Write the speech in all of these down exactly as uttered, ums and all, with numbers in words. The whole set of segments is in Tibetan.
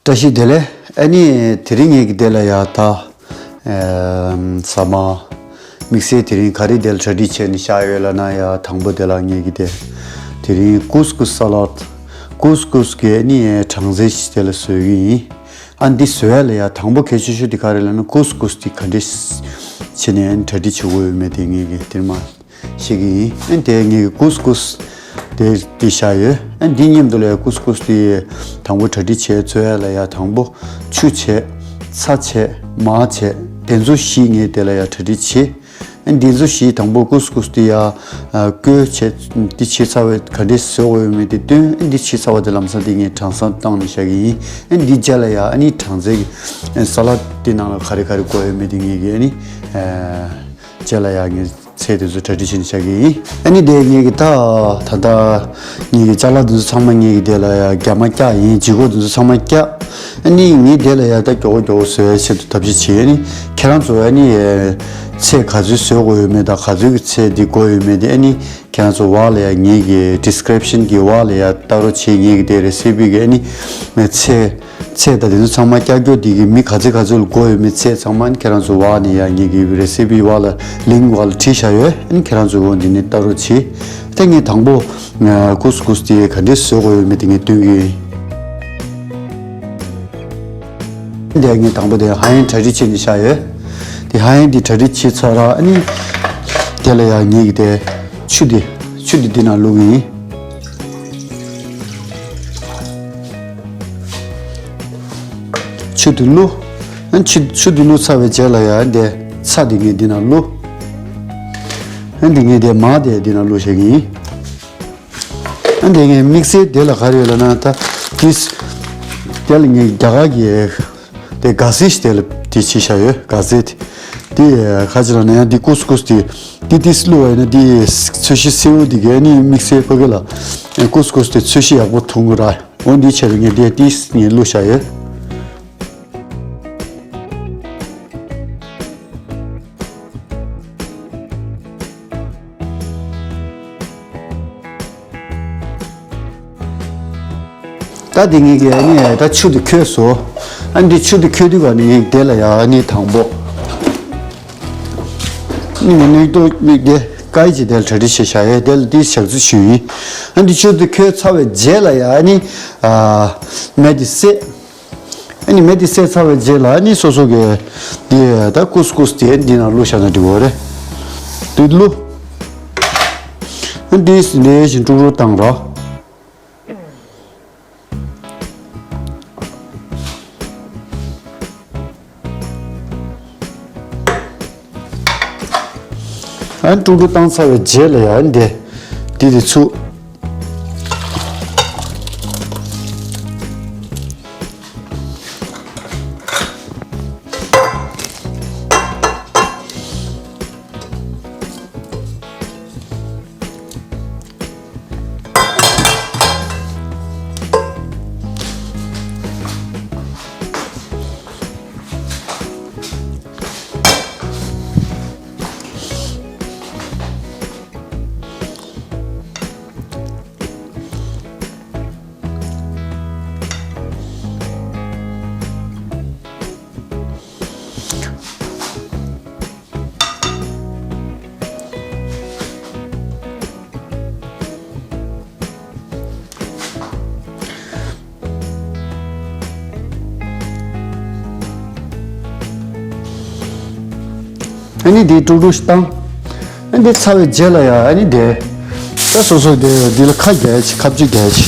བཀྲ་ཤིས་བདེ་ལེགས། ཨ་ནི་དེ་རིང་ངེད་ཀྱི་དེ་ལ་ཡ་ད་ཨེམ་ཟ་མ་དམིགས་བསལ་དེ་རིང་ག་རེ་དེ་ལ་གྲ་སྒྲིག་བྱས་ནས་བཞག་ཡོད་ལབ་ན། ཡ་དང་པོ་དེ་ལ་ངེད་ཀྱི་དེ་དེ་རིང་ཀུས་ཀུས་ས་ལད། ཀུས་ཀུས་གི་ཨ་ནི་གྲངས་ཚད་ཞིག་དེ་ལ་བཟོ་གི་ཡིན། ཨ་འདི་བཟོ་ཡ་ལ་ཡ་དང་པོ་གལ་ཆེ་ཤོས་དེ་ག་རེ་ལབ་ན། ཀུས་ཀུས་དེ་ག་འདྲས་བྱས་ནས་ཨ་ནི་གྲ་སྒྲིག་བྱེད་དགོས་ཡོད་མེད་དེ་ངེད་ཀྱི་དེར་མ་ཤེས་ཀྱི་ཡིན། ཨ་དེ་ངེད་ཀྱི་ཀུས་ཀུས་དེ་དེ་བཞག་ཡོད། ཨ་འདི་མཉམ་དུ་ལ་ཡ་ཀུས་ཀུས་དེ་དང་པོ་གྲ་སྒྲིག་བྱས་བཟོ་ཡ་ལ་ཡ་དང་པོ་ཆུ་བྱས། ཚྭ་བྱས། མར་བྱས། དེ་ཚོ་བཞི་ངེད་དེ་ལ་ཡ་གྲ་སྒྲིག་བྱས། ཨ་འདི་ཚོ་བཞི་དང་པོ་ཀུས་ཀུས་དེ་ཡ་ཨ་བསྐོལ་བྱས། འདི་བྱས་ཚར་བའི་ག་འདྲས་བཟོ་དགོས་ཡོད་མེད་དེ་སྟོན། ཨ་འདི་བྱས་ཚར་བ་དེ་ལམ་སང་དེ་ངས་གྲངས་ཚང་བཏང་ནས་བཞག་གི་ཡིན། ཨ་འདི་རྗེས་ལ་ཡ་ཨ་ནི་གྲངས་ཚད་ཀྱི་ཨ་ས་ལད་དེ་ནང་ལ་ག་རེ་ག་རེ་དགོས་ཡོད་མེད་དེ་ངེད་ཀྱི་ཨ་ནི་ཨ་རྗེས་ལ་ཡ་ངས་ཚད་དེ་ཚོ་གྲ་སྒྲིག་བྱས་ནས་བཞག་གི་ཡིན། ཨ་ནི་དེ་ངེད་ཀྱི་ད་ད་ལྟ་ངེད་ཀྱི་ཅ་ལག་དེ་ཚོ་ཚང་མ་ངེད་ཀྱི་དེ་ལ་ཡ་རྒྱ་མ་བཀྱག་ཡིན། ལྗིད་ཁོག་དེ་ཚོ་ཚང་མ་བཀྱག། ཨ་ནི་ངས་དེ་ལ་ཡ་ད་མགྱོགས་པོ་མགྱོགས་པོ་བཟོ་ཡ་ཆེད་དུ་ཐབས་ཤེས་བྱེད། ཨ་ནི་ཁྱེད་རང་ཚོ་ཨ་ནི་ཚད་ག་ཚོད་བཟོ་དགོས་ཡོད་མེད་དང་ག་ཚོད་ཀྱི་ཚད་འདི་དགོས་ཡོད་མེད་དེ་ཨ་ནི་ཁྱེད་རང་ཚོ་བར་ལ་ཡ་ངེད་ཀྱི་ཌི་སི་ཀི་རིབ་ཤན་གྱི་བར་ལ་ཡ་ལྟ་རོགས་བྱེད། ངེད་ཀྱི་དེ་རེ་སི་པི་གི་ཨ་ནི་ཚད་ཚད་དང་དེ་ཚོ་ཚང་མ་བཀྱག་རྒྱུ་དེ་གི་མི་ག་ཚོད་ག་ཚོད་ལ་དགོས་ཡོད་མེད་ཚད་ཚང་མ་ཨ་ནི་ཁྱེད་རང་ཚོ་བར་ནས་ཡ་ངེད་ཀྱི་རེ་སི་པི་བར་ལ་ལིང་བར་ལ་བྲིས་བཞག་ཡོད། ཨ་ནི་ཁྱེད་རང་ཚོ་འོ་འདི་ནས་ལྟ་རོགས་བྱེད། དེ་ངས་དང་པོ་ཀུས་ཀུས་དེ་ག་འདྲས་བཟོ་དགོས་ཡོད་མེད་དེ་ངས་སྟོན་གྱི་ཡིན། འདི་ངས་དང་པོ་དེ་ཧ་ཡང་གྲ་སྒྲིག་བྱས་ནས་བཞག་ཡོད། དེ་ཧ་ཡང་འདི་གྲ་སྒྲིག་བྱས་ཚར་ར། ཨ་ནི་དེ་ལ་ཡ་ངེད་ཀྱི་དེ་ཆུ་དེ་ཆུ་དེ་འདི་ནང་བླུག་གི་ཡིན། ཆུ་དེ་བླུག། ཨ་ཆུ་ཆུ་དེ་བླུག་ཚར་བའི་རྗེས་ལ་ཡ་འདི་ཚྭ་དེ་ངས་འདི་ནང་བླུག། ཨ་འདི་ངས་དེ་མར་དེ་འདི་ནང་བླུག་བྱེད་ཀྱི་ཡིན། ཨ་འདི་ངས་དམིགས་བསལ་དེ་ལ་ག་རེ་ཡོད་ལབ་ན། ད་དེ་དེ་ལ་ངས་རྒྱ་གར་གྱི་དེ་ག་ཟེ་ཞིག་དེ་ལ་དེ་བྱས་བཞག་ཡོད། ག་ཟེ་དེ་དེ་ག་ཅི་ལབ་ན་ཡང་དེ་ཀུས་ཀུས་དེ་དེ་དེ་བླུགས་པ་ཡིན་ན་དེ་ཚོས་གཞི་སེར་པོ་དེ་གས་ནི་དམིགས་བསལ་ཕ་གི་ལ་ཀུས་ཀུས་དེ་ཚོས་གཞི་ཡག་པོ་འཐུང་གི་ར། འོ་འདི་ཆེད་དུ་ངས་དེ་དེ་ངས་བླུགས་བཞག་ཡོད། ད་དེ་ངེད་ཀྱི་ཨ་ནི་ད་ཆུ་དེ་ཁོལ་སོང་། ཨ་ནི་དེ་ཆུ་དེ་ཁོལ་དུས་ག་ནི་ངེད་ཀྱི་དེ་ལ་ཡ་ཨ་ནི་དང་པོ་ཨ་ནི་ངེད་ནུས་སྟོབས་མིག་དེ་སྐད་ཅིག་དེ་ལ་གྲ་སྒྲིག་བྱས་བཞག་ཡོད། དེ་ལ་དེ་ཞག་ཚོད་ཞུས་ཡིན། ཨ་ནི་དེ་ཆུ་དེ་ཁོལ་ཚར་བའི་རྗེས་ལ་ཡ་ཨ་ནི་ཨ་མེ་དེ་བསད། ཨ་ནི་མེ་དེ་བསད་ཚར་བའི་རྗེས་ལ་ཨ་ནི་སོ་སོ་གི་དེ་ད་ཀུས་ཀུས་དེ་འདི་ནང་བླུགས་བཞག་ན་འགྲིག་གི་རེད། དེ་བླུགས། ཨ་ནི་དེ་ལས་བཞིན་དཀྲུག་དཀྲུག་བཏང་རོགས། ཨ་ནི་དཀྲུག་དཀྲུག་བཏང་ཚར་བའི་རྗེས་ལ་ཡ་ཨ་ནི་དེ་དེ་དེ་ཚུགས། ཨ་ནི་དེ་དཀྲུག་དཀྲུག་ཞིག་བཏང་། ཨ་ནི་དེ་ཚར་བའི་རྗེས་ལ་ཡ་ཨ་ནི་དེ་ད་སོ་སོ་དེ་འདི་ལ་ཁ་རྒྱག་ཅིག་ཁ་བཅུ་རྒྱག་ཅིག་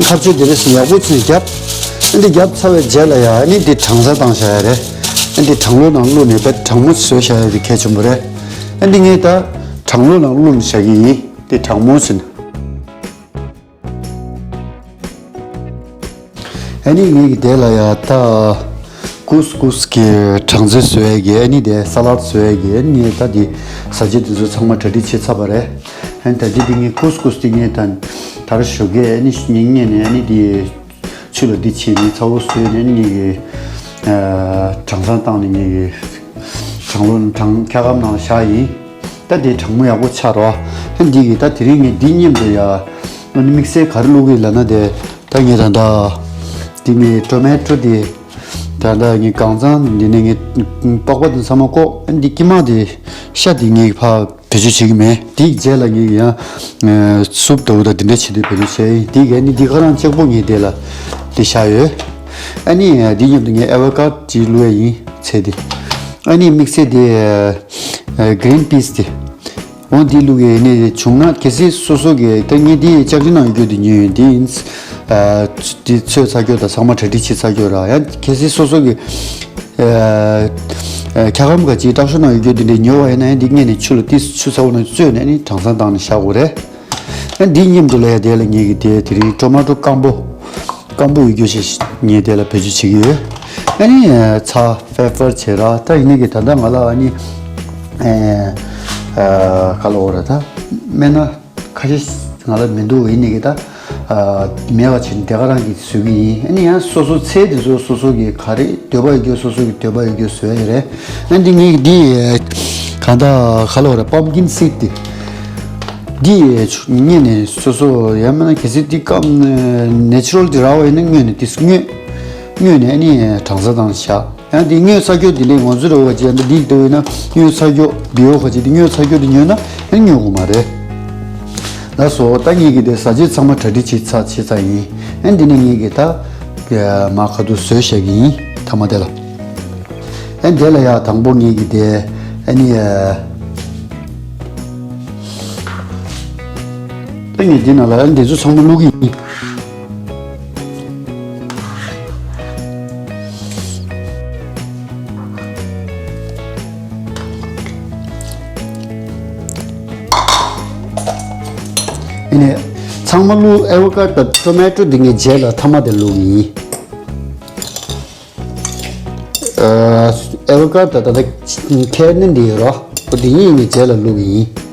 ཁ་བཅུ་དེ་རེས་ཡག་པོ་ཅིག་བརྒྱབ། ཨ་འདི་བརྒྱབ་ཚར་བའི་རྗེས་ལ་ཡ་ཨ་ནི་འདི་གྲང་ས་བཏང་བཞག་ཡ་རེད། ཨ་འདི་གྲང་ལོ་ནང་བླུགས་ནས་དཔེ་གྲང་མོ་བཟོས་བཞག་ཡ་དེ་གལ་ཆེན་པོ་རེད། ཨ་འདི་ངས་ད་གྲང་ལོ་ནང་བླུགས་ནས་བཞག་གི་ཡིན། འདི་གྲང་མོ་ཟིན། ཨ་ནི་ངེད་ཀྱི་དེ་ལ་ཡ་ད་ཀུས་ཀུས་ཀྱི་གྲངས་ཚད་བཟོ་ཡས་ཀྱི་ཨ་ནི་དེ་ས་ལད་བཟོ་ཡས་ཀྱི་ཨ་ནི་ངས་ད་དེ་ཟ་བྱེད་དེ་ཚོ་ཚང་མ་གྲ་སྒྲིག་བྱས་ཚར་བ་རེད། ཨ་ནི་ད་དེ་དེ་ངས་ཀུས་ཀུས་དེ་ངས་ད་ད་ར་ཞོགས་ཀས་ཨ་ནི་ཉིན་ཉིན་ནས་ཨ་ནི་དེ་ཆུ་ལ་དེ་བྱས་ནས་ཚ་བོ་བཟོས་ནས་ཨ་ནི་ངེད་ཀྱི་ གྲང་ཟམ་བཏང་ནས་ངས་གྲང་ལོ་གྲང་འཁྱག་སྒམ་ནང་བཞག་ཡིན། ད་དེ་གྲང་མོ་ཡག་པོ་ཆགས་རོགས། འདི་གི་ད་དེ་རིང་ངས་འདི་མཉམ་དུ་ཡ། ཨ་ནི་དམིགས་བསལ་ག་རེ་བླུགས་ཡིན་ལབ་ན་དེ། ད་ངས་ད་ལྟ་འདི་ངས་ཊོ་མེ་ཊོ་དེ། ད་ལྟ་ངས་གང་ཚང་འདི་ནས་ངས་པགས་པ་དེ་ཚང་མ་བཀོག་ཨ་ནི་འདི་དཀྱིལ་མ་དེ་ཤ་དེ་ངས་ཕར་བེད་སྤྱོད་བྱེད་ཀྱི་མེད། དེའི་རྗེས་ལ་ངས་ཡང་སུབ་ལྟ་བུ་དང་དེ་འདྲ་བྱེད་དུས་བེད་སྤྱོད་བྱས་ཡིན། དེའི་ག་ནི་འདི་ཁ་རང་གཅིག་པོ་ངས་དེ་ལ་དེ་བཞག་ཡོད། ཨ་ནི་འདི་མཉམ་དུ་ངས་ཨེ་ཝ་ཀ་ཌོ་ཅིག་བླུགས་ཡ་ཡིན་ཚེ་དེ། ཨ་ནི་དམིགས་བསལ་དེ་གི་རིན་པིས་དེ། འོ་འདི་བླུགས་ཡས་ནི་བྱུང་ན་གལ་སྲིད་སོ་སོ་གི་ད་ངས་འདི་ལྕགས་ཀྲི་ནང་ཡོད་རྒྱུ་དེ་ཉོས་ཡོད། འདི་ཡིན། ཨ་འདི་ཚོས་ཚ་རྒྱུ་དང་ཚང་མ་གྲ་སྒྲིག་བྱེད་ཚ་རྒྱུ་ར། ཡང་གལ་སྲིད་སོ་སོ་གི་ཨ་ཨ་འཁྱག་སྒམ་ག་ཅིག་སྐྲག་ཤོས་ནང་ཡོད་རྒྱུ་དེ་འདྲས་ཉོ་བ་ཡིན་ན་ཡང་འདི་སྔོན་ནས་ཆུ་ལ་ཏིས་ཆུ་ཚ་བོ་ནང་བཙོས་ནས་ནི་གྲང་ཟམ་བཏང་ནས་བཞག་དགོས་རེད། ཨ་འདི་མཉམ་དུ་ལ་ཡ་དེ་ལ་ངས་གི་དེ་དེ་རིང་ཊོ་མ་ཊོ་སྐམ་པོ། སྐམ་པོ་ཡོད་རྒྱུ་ཞིག་ངས་དེ་ལ་བེད་སྤྱོད་བྱེད་ཀྱི་ཡོད། ཨ་ནི་ཚྭ་པེ་པར་བྱེད་ར། ད་ཡིན་ནི་གི་ད་ལྟ་ང་ལ་ཨ་ནི་ཨེ་ཨ་ག་ལ་འོ་ར་ད་སྨན་སྣ་ཁ་ཤས་ང་ལ་མི་འདུག་ཡིན་ནི་གི་ད་ཨ་མེད་པ་བྱས་ནས་དེ་ག་རང་གིས་བཟོ་གི་ཡིན། ཨ་ནི་ཡང་སོ་སོ་ཚལ་དེ་ཚོ་སོ་སོ་གི་ག་རེ་འདོད་པ་ཡོད་རྒྱུ་སོ་སོ་གི་འདོད་པ་ཡོད་རྒྱུ་བཟོ་ཡ་རེད། ཨ་འདི་ངས་འདི་གང་ལྟར་ག་ལ་འོ་ར་པམ་ཀིན་སིཌ་དེ། འདི་ངོས་ནས་སོ་སོ་ཡང་མིན་ན་གལ་སྲིད་འདི་སྐམ་ནེ་ཅུ་རལ་འདི་རག་པ་ཡིན་ན་ངོས་ནས་འདི་ངོས་ངོས་ནས་ཨ་ནི་གྲང་ཟམ་བཏང་བཞག་ཡང་འདི་སྔོ་ཚ་སྐྱོ་འདི་ལས་ང་ཚོ་རེ་བ་ཅི་ཡང་འདི་འདི་ལྟ་བས་ན་སྔོ་ཚ་སྐྱོ་བི་འོ་ཁ་ཅིག་འདི་སྔོ་ཚ་སྐྱོ་འདི་ཉོས་ན་ཨ་ནི་ཉོ་དགོས་མ་རེད། ལགས་སོ། ད་ངེད་ཀྱི་དེ་ཟ་ཆས་ཚང་མ་གྲ་སྒྲིག་བྱས་ཚར་བྱས་ཚར་ཡིན། ཨ་འདི་ནས་ངེད་ཀྱི་ད་མ་ཁ་ཐུག་བཟོས་བཞག་གི་ཡིན་ཐ་མ་དེ་ལ། ཨ་འདི་ལ་ཡ་དང་པོ་ངེད་ཀྱི་དེ་ཨ་ནི། ད་ངས་འདི་ནང་ལ་འདི་ཚོ་ཚང་མ་བླུག་གི་ཡིན། ཨ་ནི་ཚང་མ་བླུག་ཨེ་ཝ་ཀ་ཌོ་དང་ཊོ་མེ་ཊོ་འདི་ངས་རྗེས་ལ་ཐ་མ་དེ་བླུག་གི་ཡིན། ཨ་ཨེ་ཝ་ཀ་ཌོ་ད་ལྟ་ཁྱེར་ནི་འདི་ཡོད་རོ། ཨོ་དེ་ཡིན་ངས་རྗེས་ལ་བླུག་གི་ཡིན།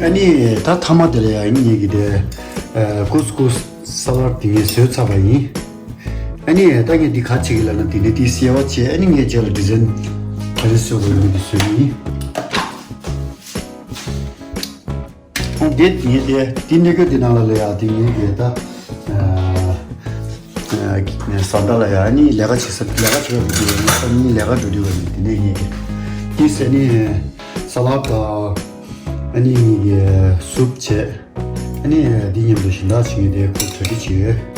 ཨ་ནི་ད་ཐ་མ་དེ་ལ་ཡང་ངེད་ཀྱི་དེ་ཀུས་ཀུས་ས་ལཱཌ་དེ་ངས་བཟོས་ཚར་བ་ཡིན། ཨ་ནི་ད་ངས་འདི་ག་བྱེད་ཀྱི་ལབ་ན་དེ་ནས་དེ་གསལ་བ་བྱས། ཨ་ནི་ངས་རྗེས་ལ་ཌི་ཛའིན་ག་རེ་བཟོ་དགོས་ཡོད་མེད་དེ་བཟོས་ཡིན། ཨོ་དེ་ངས་དེ་དེ་གནས་སྐབས་དེ་ནང་ལ་ལ་ཡ་དེ་ངས་དེ་ད་ཨ་ཨ་བཟའ་ཟླ་ལ་ཡ་ཨ་ནི་ལས་ཀ་བྱེད་ས་ལས་ཀ་བྱེད་པ་དེ་ངས་ཨ་ནི་ལས་ཀ་འགྲོ་དུས་བ་ནི་དེ་ནས་ངས་དེ་དེ་ཟས་ནི་ས་ལཱཌ་དང་ཨ་ནི་ངས་དེ་སུབ་བྱས། ཨ་ནི་དེ་མཉམ་དུ་གཞན་དག་བྱེད་ངས་དེ་ཁོ་གྲ་སྒྲིག་བྱེད།